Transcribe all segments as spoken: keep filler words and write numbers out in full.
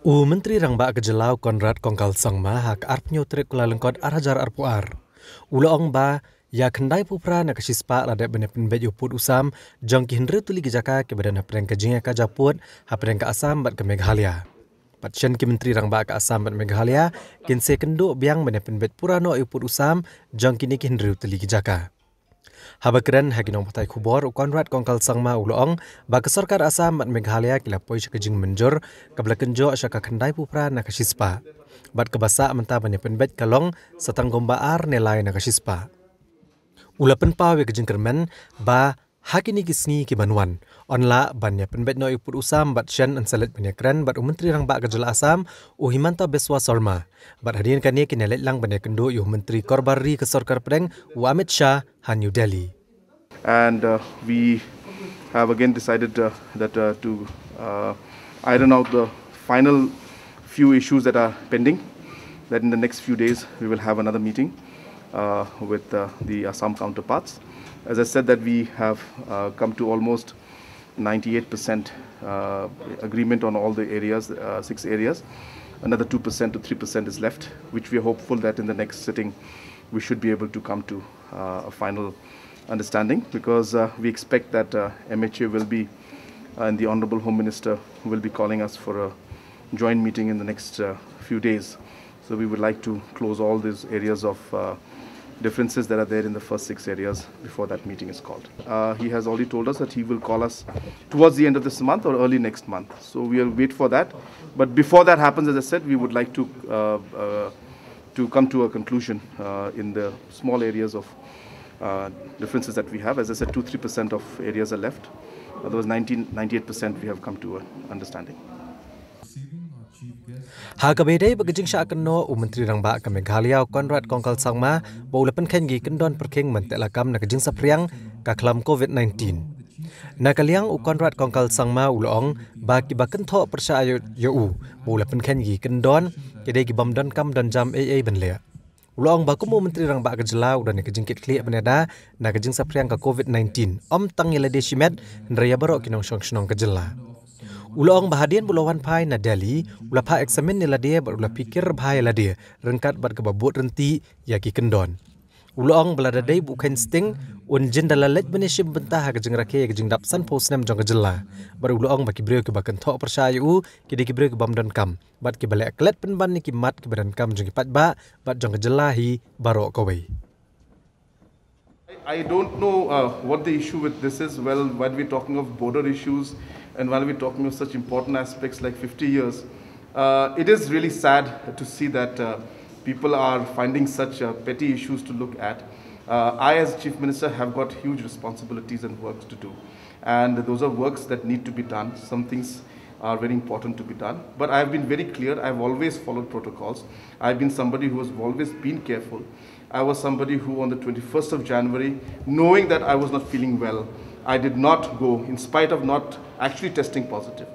U Myntri Rangbah ka jylla u Conrad Kongkal Sangma ha ka arphew tarik Kyllalyngkot ar hajar arphew ar u la ong ba ïa khyndai phew phra na ka shispah la dep ban ïa pynbeit ïa u pud u sam jong ki hynriew tylli ki jaka kiba don hapdeng ka jingïakajia pud hapdeng ka Assam bad ka Meghalaya. Bad shen ki Myntri Rangbah ka Assam bad Meghalaya kin sa ïakynduh biang ban ïa pynbeit pura noh ïa u pud u sam jong kine ki hynriew tylli ki jaka. Haba kren ha ki nongpathai khubor, u Conrad Kongkal Sangma u la ong ba ka sorkar Assam bad Meghalaya ki la poi sha ka jingmynjur kaba la kynjoh sha ka khyndai phew phra na ka shispah, bad kaba sah mynta ban ïa pynbeit ka long sa tang kumba ar ne lai na ka shispah. U la pynpaw ïa ka jingkyrmen ba ha kine ki sngi ki ban wan yn lah ban ïa pynbeit noh ïa u pud u sam, bad shen yn sa leit ban ïa kren bad u Myntri Rangbah ka jylla Assam, u Himanta Biswa Sarma, bad hadien kane kin ïa leit lang ban ïa kynduh ïa u Myntri Korbar Ri ka sorkar pdeng, u Amit Shah, ha New Delhi. And uh, we have again decided uh, that uh, to uh, iron out the final few issues that are pending, that in the next few days we will have another meeting uh, with uh, the Assam counterparts. As I said, that we have uh, come to almost ninety-eight percent uh, agreement on all the areas, uh, six areas. Another two percent to three percent is left, which we are hopeful that in the next sitting we should be able to come to uh, a final understanding, because uh, we expect that uh, M H A will be, uh, and the Honorable Home Minister will be calling us for a joint meeting in the next uh, few days. So we would like to close all these areas of uh, differences that are there in the first six areas before that meeting is called. Uh, he has already told us that he will call us towards the end of this month or early next month. So we'll wait for that. But before that happens, as I said, we would like to uh, uh, to come to a conclusion uh, in the small areas of uh, differences that we have. As I said, two three percent of areas are left. Otherwise, nineteen, ninety-eight percent we have come to an understanding. Ha kaba ïadei bad ka jingshah kynnoh, u Myntri Rangbah ka Meghalaya u Conrad Kongkal Sangma ba u la pynkheiñ ïa ki kyndon pyrkhing ban teh lakam na ka jingsaphriang ka khlam covid nineteen. Na ka liang u Conrad Kongkal Sangma u la ong ba kiba kynthoh pyrshah ïa u ba u la pynkheiñ ïa ki kyndon ki dei ki bym donkam don jam ei ei ban leh. U la ong ba kum u Myntri Rangbah ka jylla u don ïa ka jingkitkhlieh ban ïada na ka jingsaphriang ka covid nineteen, ym tang ïa lade shimet hynrei ïa baroh ki nongshong shnong ka jylla. U la ong ba hadien ba u la wan phai na Delhi u la phah examine ïa lade bad u la phikir bha ïa lade ryngkat bad kaba bud ryntih ïa ki kyndon. U la ong ba lada dei ba u kheiñ sting un jin da la leit ban ïashim bynta ha ka jingrakhe ïa ka jingdap sanphew snem jong ka jylla. Bad u la ong ba ki briew kiba kynthoh pyrshah ïa u ki dei ki briew ki bym donkam bad kiba leh klet pynban ïa ki mat kiba donkam jong ki paidbah bad jong ka jylla hi baroh kawei. I don't know uh, what the issue with this is. Well, while we're talking of border issues and while we're talking of such important aspects like fifty years, uh, it is really sad to see that uh, people are finding such uh, petty issues to look at. Uh, I, as Chief Minister, have got huge responsibilities and works to do. And those are works that need to be done. Some things are very important to be done. But I've been very clear. I've always followed protocols. I've been somebody who has always been careful. I was somebody who, on the twenty-first of January, knowing that I was not feeling well, I did not go, in spite of not actually testing positive.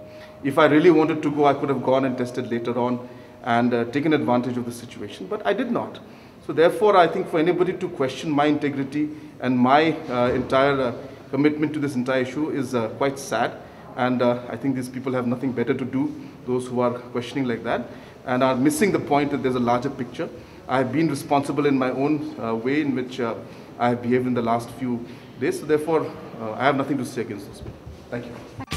If I really wanted to go, I could have gone and tested later on and uh, taken advantage of the situation, but I did not. So therefore, I think for anybody to question my integrity and my uh, entire uh, commitment to this entire issue is uh, quite sad. And uh, I think these people have nothing better to do, those who are questioning like that, and are missing the point that there's a larger picture. I have been responsible in my own uh, way in which uh, I have behaved in the last few days. So therefore, uh, I have nothing to say against those people. Thank you.